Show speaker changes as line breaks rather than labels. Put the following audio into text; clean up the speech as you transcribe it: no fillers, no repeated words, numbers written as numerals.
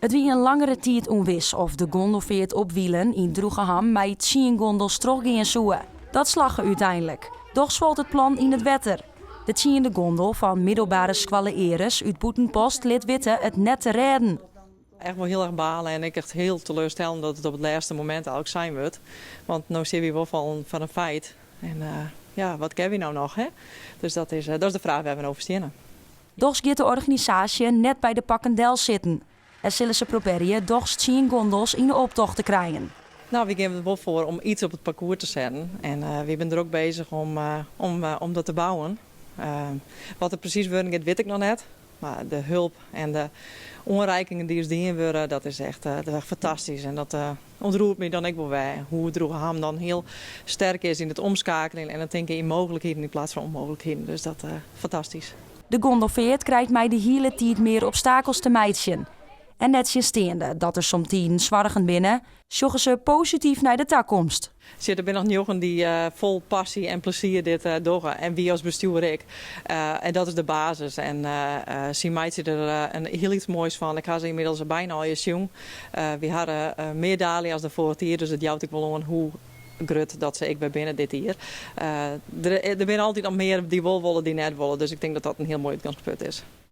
It wie in langere tiid ûnwis oft de gondelfeart op Wielen yn Droegeham mei 10 gondels trochgean soe. Dat slagge úteinlik. Dochs falt it plan yn it wetter. De 10e gondel fan middelbere skoalle Aeres út Bûtenpost lit witte it net te rêden.
Echt wol hiel erch bale en ek echt hiel teleurstellend dat it op it lêste momint eigentlik sein wurdt. Want no sitte wy wol foar in feit. En ja, wat kinne wy no noch? Hè? Dus dat is de fraach wêr't we no foar steane.
Dochs giet de organisaasje net by de pakken del sitten. En sille se probearje dochs 10 gondels yn de optocht te krijen.
No, wy geane der wol foar om yts op it parkoers te setten. En wy binne drok beuzich om dat te bouwen. Wat der presys wurden giet, wit ik noch net. Mar de help en de oanreikingen dy't ús dien wurde, dat is echt fantastysk. En dat ûntroert my dan ek wol wer. Hoe't Droegeham dan hiel sterk is yn it omskeakeljen en dan tinke yn mooglikheden yn pleats fan ûnmooglikheden. Dus dat is fantastysk.
De gondelfeart krijt mei de hiele tiid mear obstakels te meitsjen. En nettsjinsteande dat der somtiden soargen binne, sjogge se posityf nei de takomst.
Der binne noch njoggen dy't fol passy en plezier dit dogge. En wy as bestjoer ek. En dat is de basis. En sy meitsje der in hiel yts moais fan. Ik ha se ynmiddels byna al sjoen. Wy hawwe mear dalia's as de foarich jier, dus it jout ek wol oan hoe grut dat se ek wer binne dit jier. Der binne altyd noch mear dy't wol wolle, dy't net wolle. Dus ik tink dat dat in hiel moai útgongspunt is.